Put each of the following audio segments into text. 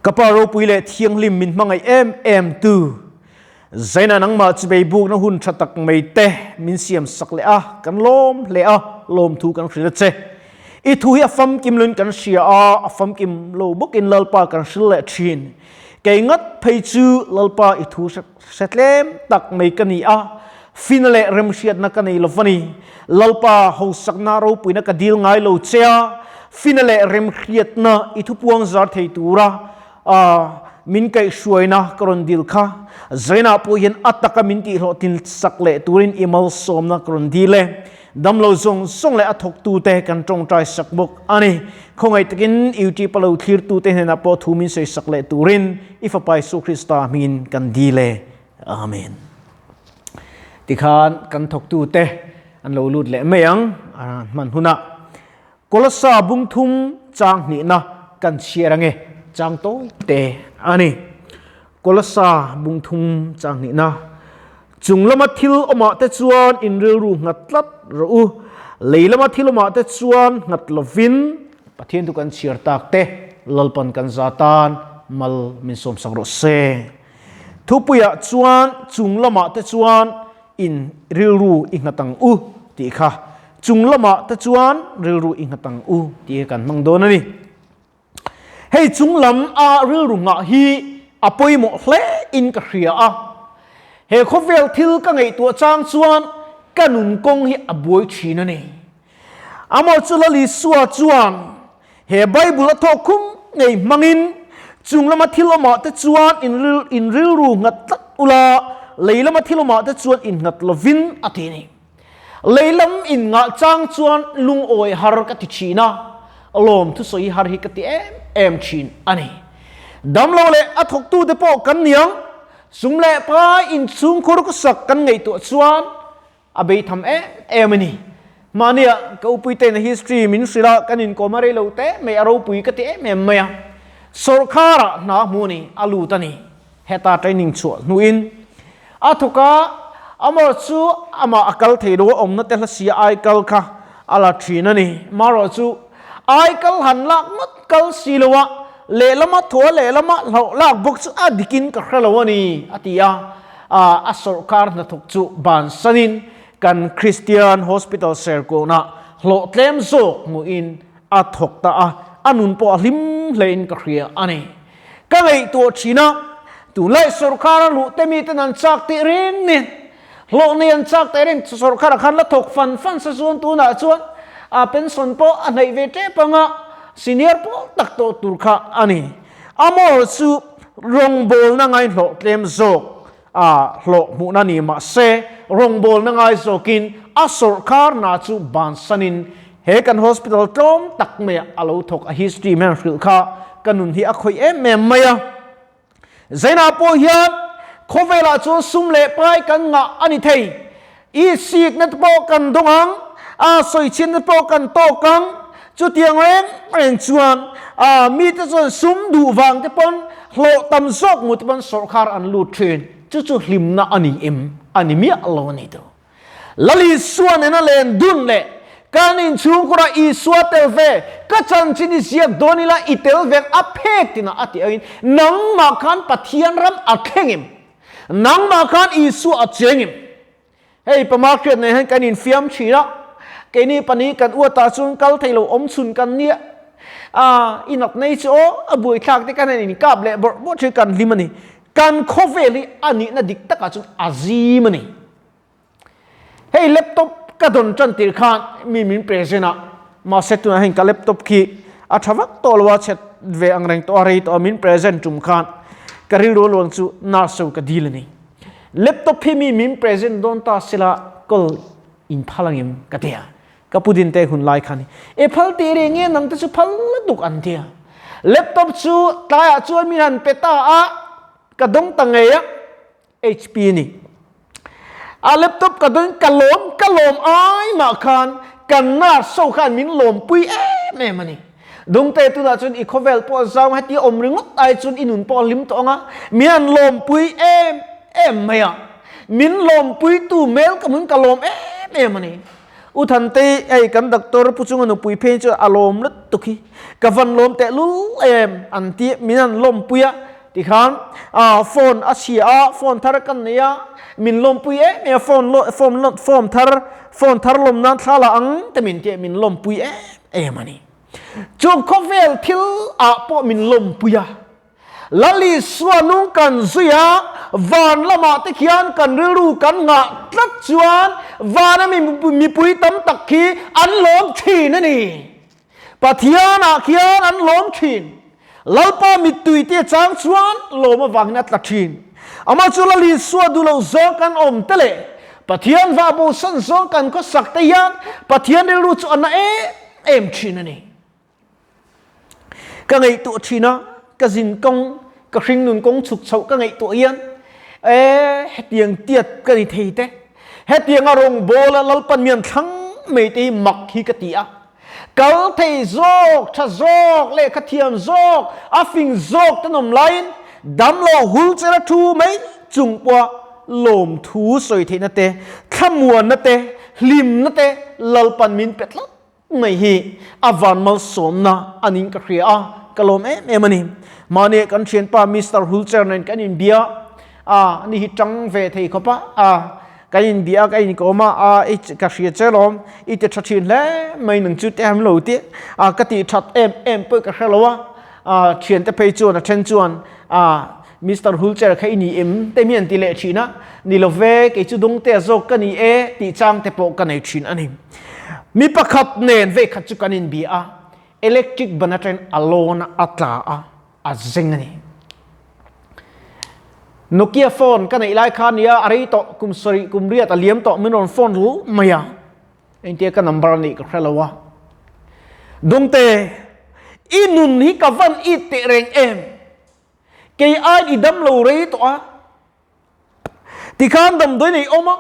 Ka Pa ropui leh thianghlim min hmangaih em em tu, Zaina nangmah chibei bukna hun tha tak mai te min siam sak leh a, kan lawm hle a, lawmthu kan hrilh a che. I thu hi a famkim loin kan hria a, a famkim lo bawkin Lalpa kan hrilh leh thin. Kei ngat phei chu Lalpa i thu hre tlem tak mai ka ni a, fina leh remhriatna ka nei lo va ni. Lalpa hausakna ropuina ka dil ngai lo che a, fina leh remhriatna i thupuang zar thei tura min kaihhruaina ka rawn dil kha. Zainah pawh hian a taka min tihhlawhtlin sak leh turin i malsawmna ka rawn dil e. Damlo zawng zawng leh a thawktute kan tawngtai sak bawk a ni. Khawngaih takin YouTube a lo thlirtute hnenah pawh thu min sawi sak leh turin i Fapa Isu Krista hmingin kan dil e. Amen. Tikhan kan thawktute an lo lut leh mai ang a hman hunah. Kolossa bung thum chang hnihna kan chhiar ange chang tawi te a ni. Kolossa bung thum chang hnihna chung lama thil awmah te chuan in rilru nghat tlat rawh u, lei lama thil awmah te chuan nghat lovin Pathian chu kan chhiar tak te Lalpan kan za tan mal min sawmsak rawh se. Thupuiah chuan chung lamah te chuan in rilru i nghat ang u tih kha chung lamah te chuan rilru i nghat ang u tih hi kan hmang dawn a ni. Hei chung lam a rilru nghah hi a pawimawh hle in ka hria a. He khawvel thil ka ngaihtuah chang chuan ka nun kawng hi a buai thin a ni. Amah chu Lal Isua chuan he Bible a thawk khum ngei hmangin chung lama thil awmah te chuan in rilru nghat tlat ula, lei lama thil awmah te chuan in nghat lovin a ti a ni. Lei lam in ngah chang chuan lungawi har ka ti thin a, lawm thusawi har hi ka ti em em thin a ni. Damlo leh a thawktute pawh kan niang, sum leh pai inchhungkhur ka sak kan ngaihtuah chuan A bei tham em em a ni. Mahnia ka upui te'n a history min hrilh a, kan inkawm a rei lo te mai, a ropui ka ti em em mai a. Sawrkharah hna hmu a ni, a lut a ni. Heta training chhuah hnuin a thawk a, amah chu amah a kal thei lo a, awmna te hla sia aikal kha a la thin a ni. Marawh chu aikal han lak ngawt kal si lo a, lehlama thaw a lehlama hlauh lak bawk chu a dikin ka hre lo a ni, a ti a. A sawrkar hnathawk chu bansanin kan Christian Hospital Serkawnah hlawh tlem zawk hmuhin a thawk ta a, a nun pawh a hlim hlein ka hria a ni. Ka ngaihtuah thin a, tunlai sawrkar a luh te miten an chak tih reng nen, hlawh nei an chak teh reng, sawrkarah khan la thawk fan fan sa chuan tunah chuan a pension pawh a hnaih ve tep ang a, senior pawl tak tawh tur kha a ni. Amor chu rawngbawlna ngai hlawh tlem zawk a hlawh hmuhna ni mah se, rawngbawlna ngai zawkin a sawrhkar hna chu bansanin he kan hospital tlawm tak maiah a lo thawk a history hian hrilh kha ka nun hi a khawih em em mai a. Zainah pawh hian khawvelah chuan sum leh pai kan ngah a ni thei. I sikna te pawh kan dawng ang, a sawichhiatna te pawh kan tawk ang. Chutiang reng reng chuan mite chuan sum duh vang te pawn hlawh tam zawk mu te pawn sawrkar an lut thin. Chu chu hlimna a ni em? A ni miah lo a ni tu. Lal Isua nena len dun leh kan inchhungkhurah Isua tel ve, ka chanchin i ziak dawn ila i tel vek a phek tinah a ti angin nangmah khan Pathian ram a thleng em? Nangmah khan Isua a cheng em? Hei pama hriat nei hian kan infiam thin a, keini pahnih kan uatah chuan kal thei lo awm chhun kan nia. A, i nat nei chu aw, a buaithlak te khan an inkap leh bawrh bawrh thin kan hlim a ni. Kan khawvel hi a nihna dik takah chuan a zim a ni. Hei laptop ka dawn tan tir khan mi min present a, mahse tunah hian ka laptop khi a tha vak tawh lo a, chhet ve ang reng tawh a, rei tawh a, min present tum khan ka rilru luang chu nurse ho ka dil a ni. Laptop hi mi min present dawn ta sela call in phal angem ka ti a, ka pu din te hun lai khan e phal tih reng nge nang te chu phal lutuk an ti a. Laptop chu tlaiah chuan min han pe ta a, ka dawng ta ngei a. HP ni. A laptop ka dawn ka lawm ka lawm ai mah khan kan nurse ho khan min lawm pui em em a ni. Dungte tunah chuan i khawvel pawh a zau heti awm ringawt ai chuan i nun pawh a hlim tawh ang a, min han lawm pui em em mai a. Min lawm pui tu hmel ka hmun ka lawm em em a ni. U Thantei, hei kan doctor Pu Chunga nupui phei chu a lawm lutuk hi, ka van lawm teh lul em an ti, min han lawmpui a tikhan phone a chhia a, phone thar kan nei a, min lawmpui em em a, phone phone phone thar phone thar lawm nan thla la ang te min ti a, min lawmpui em em a ni. Chu khawvel thil ah pawh min lawmpui a. Lal Isua nung kan zui a, van lamah te khian kan rilru kan nghah tlat chuan vana mipui tam tak khi an lawm thin a ni. Pathianah khian an lawm thin. Lalpa mittui te chang chuan lawm avangin a tla thin. Amah chu Lal Isua duh loh zawng kan awm te leh Pathian vah bosan zawng kan khawsak te hian Pathian rilru chu a na em em thin a ni. Ka ngaihtuah thin a, ka zin kawng, ka hringnun kawng chhuk chhoh ka ngaihtuah hian e hetiang tiat ka ni thei te, hetianga rawngbawl a Lalpan mian thlang mai te hi mak hi ka ti a. Kal thei zawk, tha zawk, lehkha thiam zawk, a fing zawk te nawm laiin damlo hul chera thu mai chung pawha lawmthu sawi theihna te, thlamuanna te, hlimna te Lalpan min pe tlat Mai hi a van malsawmna a niin ka hria a, ka lawm em em a ni. Mahni kan thianpa Mister Hulcher nen kan inbia a, ani hi tang ve thei khawp a, a kan inbia a, ka inkawm a, a i ka hria che lawm, i ti tha thin hle mai nang chu te ham lo tih a, ka tih that em em pawh ka hre lo a, a thiante phei chuan a then chuan a Mister Hulcher kha i ni em te mi an ti leh thin a, ni lo ve, kei chu Dawngtea zawk ka ni e tih chang te pawh ka nei thin a ni. Mi pakhat nen vei khat chu kan inbia a, electric ban atangin a lawn a, a tla a, a zeng a ni. Nokia phone ka neih lai kha nia, a rei tawh, kum sarih kum riat a liam tawh, min rawn phone rul mai a, engtia ka number a nih ka hre lo a. Dawngte, i nun hi ka van it teh reng em? Kei aiin i dam lo rei tawh a, tikhan damdawi nei awm a,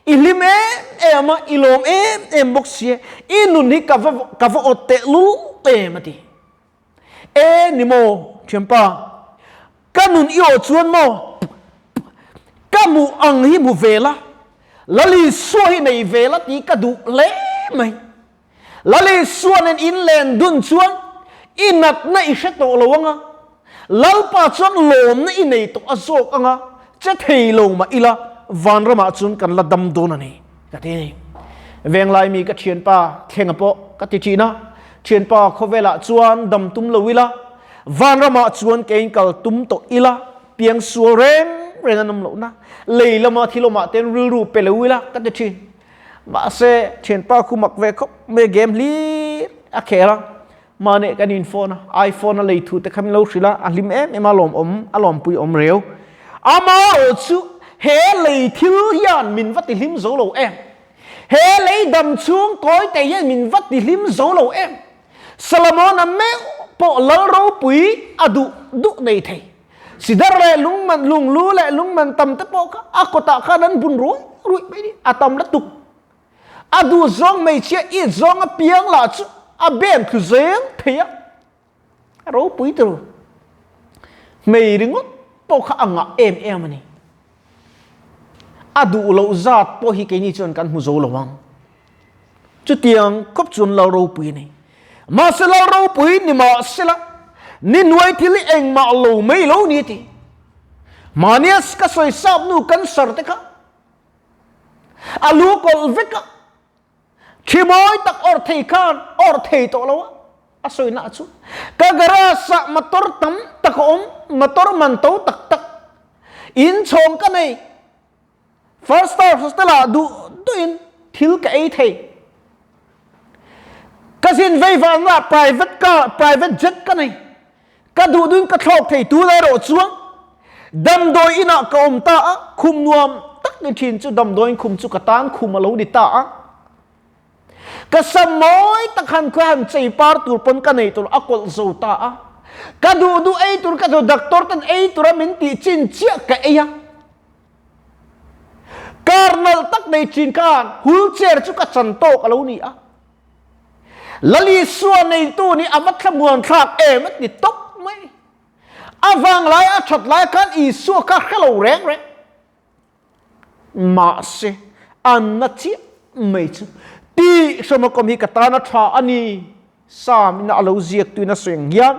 i hlim em em a, i lawm em em bawk si e, i nun hi ka va ka va awt teh lul em a ti. E ni maw thianpa, ka nun i awh chuan maw ka hmuh ang hi hmu ve la, Lalisua hi nei ve la tih ka duh hle mai. Lalisua nen in len dun chuan i natna i hre tawh lo anga, Lalpa chuan lawmna i nei tawh a zawk anga, che thei lo mah ila vanramah chuan kan la dam dawn a ni, ka ti a ni. Venglai mi ka thianpa Thlenga pawh ka ti thin a, Thianpa khawvelah chuan dam tum lo ila, vanramah chuan keiin kal tum tawh ila, piang sual reng reng an awm lohna, lei lama thil awmah ten rilru pe lo ila, ka ti thin. Mahse, thianpa khu mak ve khawp mai game hlir a khel a, mahni kan in phone a, iPhone a lei thu te kha min lo hrilh a, a hlim em em a, lawm awm, a lawmpui awm reu. Amaherawh chu he lei thil hian min va ti hlim zo lo em? He lei dam chhung kawi te hian min va ti hlim zo lo em? Solomon-a meuh pawh lal ropui a duh duh nei thei. Sidar leh lungman, lunglu leh lungman tam te pawh kha a kawtah khan an bun ruai ruih mai ni, a tam lutuk. A duh zawng hmeichhia it zawng a piang lah chu a bem thlu zel thei a, a ropui tur. Hmei ringawt pawh kha a ngah em em a ni. A duh loh zat pawh hi keini chuan kan hmu zo lo ang. Chutiang khawp chuan lal ropui a ni. Mahse lal ropui ni mahsela ni hnuai thil hi engmah lo mai lo ni a ti. Mahnia ka sawi sap nu cancer te kha a lu kawlh vek a, thi mawi tak awrh thei khan awrh thei tawh lo a, a sawi na chu ka garage ah motor tam tak a awm, motor man to tak tak in chhawng ka nei. First star hostel ah duh duh in thil ka ei thei. Ka zin vei vang ah private car, private jet ka nei. Ka duh duh in ka thlawk thei tu lai erawh chuan damdawi in ah ka awm ta a, khum nuam tak ni thin chu damdawi in khum chu ka tan khum a lo ni ta a. Ka sam mawi tak han khawi han chei par tur pawn ka nei tur a kawlh zo ta a. Ka duh duh ei tur ka duh doctor ten ei tura min tih chin chiah ka ei a. Kar nalh tak nei thin khan wheelchair chu ka chan tawk a lo ni a. Lalisua neitu nih a va thlamuan thlak em a ti tawp mai. A vanglai a that lai khan Isua kha hre lo reng reng. Mahse, an na chiah mai chu. Tih hrawm a kawm hi ka tan a tha a ni. Psalm in a lo ziak tuin a sawi ang hian,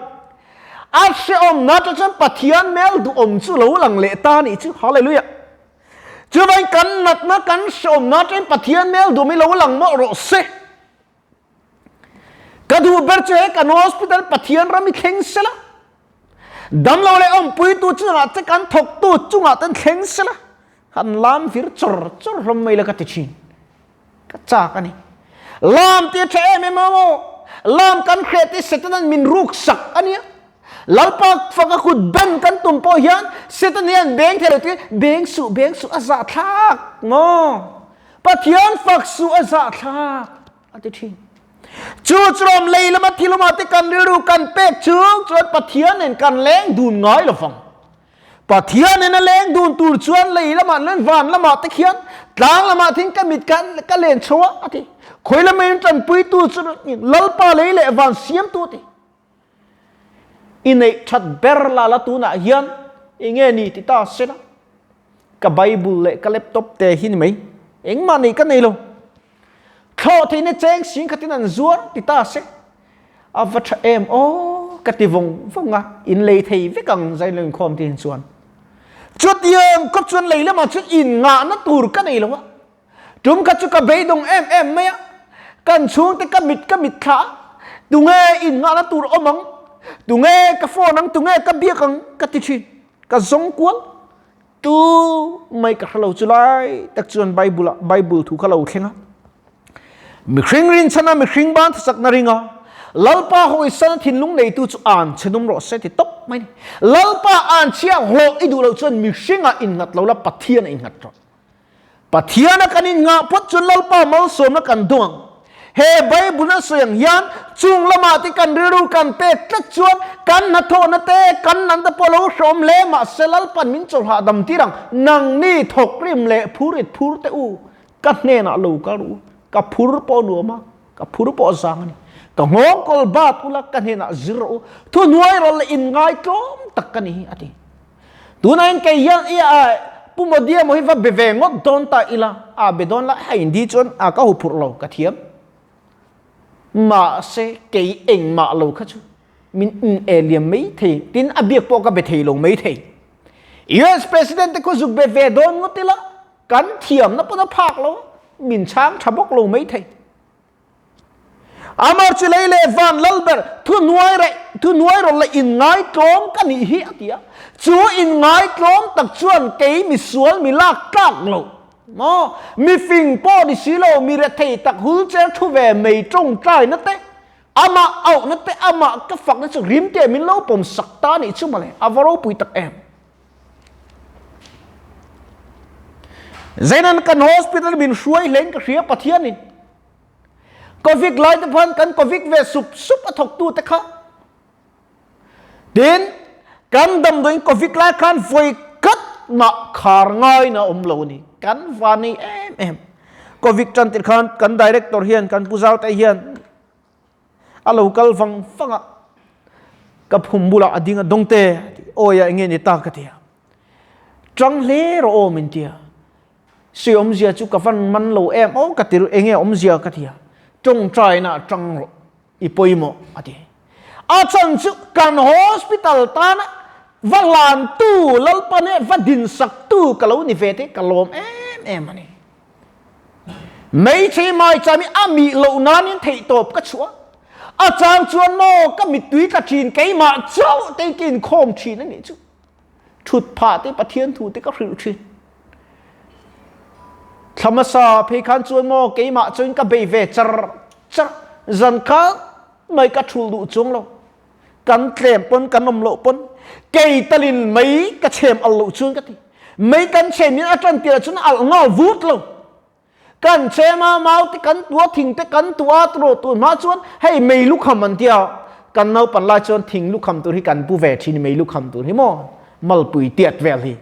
A hrehawmna te chuan Pathian mel duhawm chu lo lang leh ta a nih chu. Hallelujah! Chuvangin kan natna, kan hrehawmna atangin Pathian mel duhawm hi lo lang mawlh rawh se. Ka duh ber chu he kan hospital Pathian ram hi thleng sela, damlo leh awmpuitu chungah te kan thawktu chungah ten thleng sela, han lam vir chawr chawr hlawm mai la ka ti thin. Ka chak a ni. Lam ti a tha em em a maw? Lam kan hreh te Setanan min ruk sak a nia. Lalpa faka kut ben kan tum pawh hian Satan hian beng thei lo ti beng suh beng suh a zahthlak maw? Pathian fak suh a zahthlak a ti thin. Chu churam lei lama thilawmah te kan rilru kan pek chung chuan Pathian nen kan leng dun ngai lovang. Pathian nen a leng dun tur chuan lei lamah len van lamah te khian tlang lamah thin ka mit kan ka len chho a a ti. Khawi lama in tanpuitu chu Lalpa lei leh van siamtu a ti. I neih that ber la la tunah hian enge ni ti ta sela ka Bible leh ka laptop te hi ni mai engmah nei ka nei lo. Thlawh theihna cheng sing khatin an zuar ti ta se a va tha em aw ka ti vawng vawng a in lei thei vek ang zai lo inkhawm te hin chuan chutiang khawp chuan lei lamah chuan in ngahna tur ka nei lo a tum kha chu ka beidawng em em mai a kan chhungte ka mit ka mit thla tunge in ngahna tur awm ang tunge ka phone ang tunge ka biak ang ka ti thin ka zawng kual Tu mai ka hrelo chu lai tak chuan Bible ah Bible thu kha lo thleng a. Mihring rinchhan a mihring ban thasakna ring a, Lalpa hawisan a thinlung neitu chu an chhe num rawh se ti tawp mai ni. Lalpa an chhia hlawh i duh loh chuan mihring ah innghat lo la Pathian ah innghat rawh. Pathian a kan inngah phawt chuan Lalpa malsawmna kan dawng ang. He Bible a sawi ang hian chung lamah te kan rilru kan pek tlat chuan kan hnathawhna te, kan nante pawh lo hreawm hle mahse Lalpan min chawlhah dam tir ang. Nangni thawkrim leh phurit phur te u, ka hnenah lo kal ru, ka phur pawh nuam a, ka phur pawh zang a ni. Ka nghawng kawl bat ula ka hnenah zir rawh u, thuhnuai rawh leh inngaitlawm tak ka ni hi a ti. Tunah hian kei hian i a Pu Modi emaw hi va be ve ngawt dawn ta ila, a be dawn la hei Hindi chuan a ka huphurh lo ka thiam. Mahse kei engmah lo kha chu min in e liam mai thei, tin a biak pawh ka be thei lo mai thei. US President te khu zuk be ve dawn ngawt ila, kan thiamna pawn a phak lo a, min chhang tha bawk lo mai thei. Amar chu lei leh van lal ber thuhnuai reh thuhnuai rawn la inngaitlawm ka nih hi a ti a. Chu inngaitlawm tak chuan kei misual mi lak tlak lo maw? Mi fing pawh ni si lo, mi rethei tak hulcher thu ve mei tawngtaina te, amah auhna te, amah ka fakna chu rimte min lo pawm sak ta nih chu mawle, a va ropui tak em. Zeinan kan hospital min hruai hlein ka hria Pathianin. Covid lai te phan kan Covid ve sup sup a thawktu te kha. Tin, kan damdawiin Covid lai khan vawi khat mah khar ngai na awm lo ni. Kan van nei em em. Covid tan tir khan kan director hian kan pu zau te hian A lo kal vang vang a, ka phum bulah a ding a, Dawngte, awi a enge ni ta ka ti a. Tang hle rawh aw min ti a. Sui awmzia chu ka van man lo em aw ka ti ru, enge awmzia ka ti a. Tawngtaina ah tang rawh, i pawimawh a ti. A chhan chu kan hospital tana va hlantu Lalpa nen va dinsaktu ka lo ni ve te ka lawm em em a ni. Hmeichhe maicham hi a mih loh nanin theihtawp ka chhuah a. A chang chuan maw ka mittui tla thin keimah chauh te ka inkhawm thin a nih chu. Thut phah te Pathian thu te ka hrilh thin. Thla hmasa phei khan chuan maw keimah chuan ka bei ve char char. Zan kha mai ka thul duh chuang lo. Kan tlem pawn kan awm loh pawn kei talin mei ka chhem al loh chuan ka ti. Mei kan chhem in a tan tirah chuan a alh nghal vut lo. Kan chem a mau te kan tua thing te kan tua turo tun hma chuan hei mei lukham an tia kan naupan lai chuan thing lukham tur hi kan pu ve thin mei lukham tur hi maw malpui tiat vel hi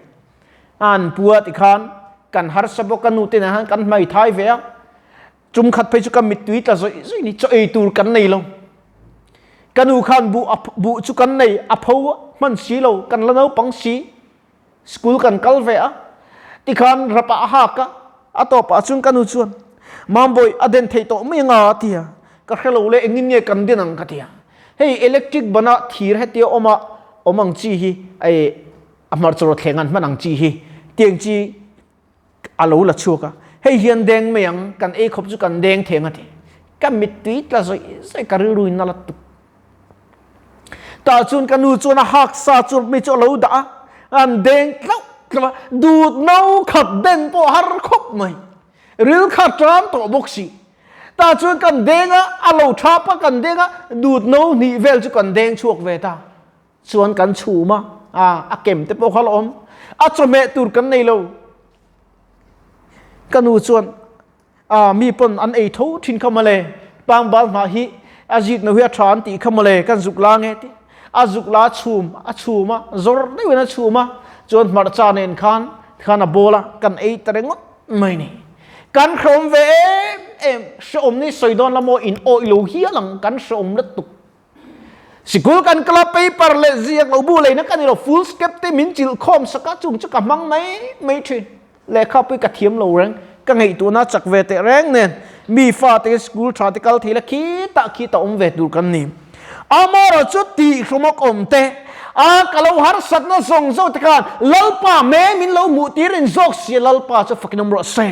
an pua tikhan kan harsa bawk a nu te nen khan kan hmai thai ve a Tum khat phei chu ka mittui tla zawih zawih ni, chaw ei tur kan nei lo. Ka nu khan buh a buh chu kan nei a pho a, hman si lo, kan la naupang si. School kan kal ve a, tikhan rap ah a hak a, a tawpah chuan ka nu chuan, Mambawi a den theih tawh mai anga a ti a, ka hre lo le engin nge kan den ang ka ti a. Hei electric bana thir hetia awm a awm ang chi hi ei a hmarcha rawthleng an hman ang chi hi tiang chi a lo la chhuak a, hei hian deng mai ang kan ei khawp chu kan deng theng a ti. Ka mittui tla zawih zawih ka rilru in a la tuk. Tah chuan ka nu chuan a hak sa chu mi chu a lo dah a, an deng tlauh tlauh a, dut no khat den pawh a har khawp mai. Ril kha tan tawh bawk si. Tah chuan kan deng a, a lo thap a kan deng a, dut no hnih vel chu kan deng chhuak ve ta. Chuan kan chhum a, a kem te pawh kha la awm. A chawhmeh tur kan nei lo. Ka nu chuan a mi pawn an ei tho thin kha mawle, pangbal hnah hi a zik no hi a tha an tih kha mawle, kan zuk la nge tih. A zuk la a chhum a chhum a, zawr deuhin a chhum a, chuan hmarcha nen khan khan a bawl a, kan ei ta ringawt mai ni. Kan hreawm ve em em, hreawm ni sawi dawn la maw in awih lo hial ang, kan hreawm lutuk. Sikul kan kal a, paper leh ziak lo bu leina ka ni lo, full script te min chilh khawm sak a, chung chu ka hmang mai mai thin. Lehkha pui ka thiam lo reng, ka ngaihtuahna chak ve teh reng nen, mi fate school tha te kal thei la khitah khitah awm ve tur kan ni. Amaherawh chu tihhlumawk awm te, a ka lo harsatna zawng zawng te khan Lalpa me min lo hmuh tir in zawk sia Lalpa chu fakin awm rawh se.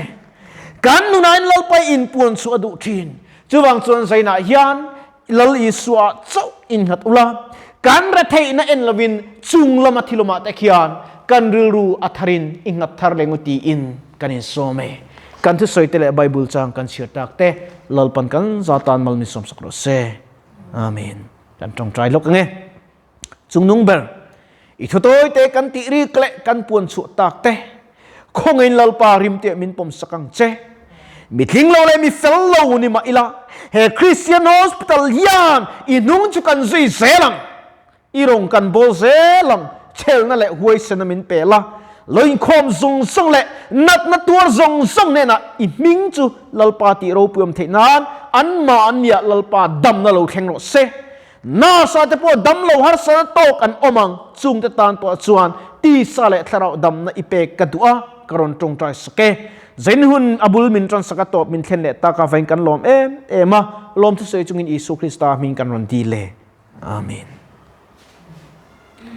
Kan nunain Lalpa inpuan chu a duh thin. Chuvang chuan zainah hian Lal Isua chauh innghat ula, kan retheihna en lovin chung lama thilawmah te khian kan rilru a tharin i nghat thar leh ngu tiin kan insawm e. Kan thusawi te leh Bible chang kan chhiar tak te Lalpan kan za tan mal min sawmsak rawh se. Amen. Kan tawngtai lawk ange. Chungnung ber, i thutawi te kan tih rik leh kan puan chhuah tak te, khawngaiin Lalpa rimte min pawmsak ang che. Mi tling lo leh mi fel lo ni mah ila, he Christian Hospital hian i hnung chu kan zui zel ang. I rawng kan bawl zel ang, chhelna leh huaisena min pe la, lo inkhawm zawng zawng leh natna tuar zawng zawng hnenah i hming chu Lalpa tih ropui awm theih nan anmahniah Lalpa damna lo thleng rawh se. Nasa te pawh dam lo harsana tawk an awm ang, chungte tan pawh chuan tisa leh thlarau damna i pek ka duh a, ka rawn tawngtai sak e. Zain hun a bul min tansak a tawp min thlen leh tak a vain kan lawm em em a, lawmthusawi chungin Isu Krista hming kan rawn dil e. Amen.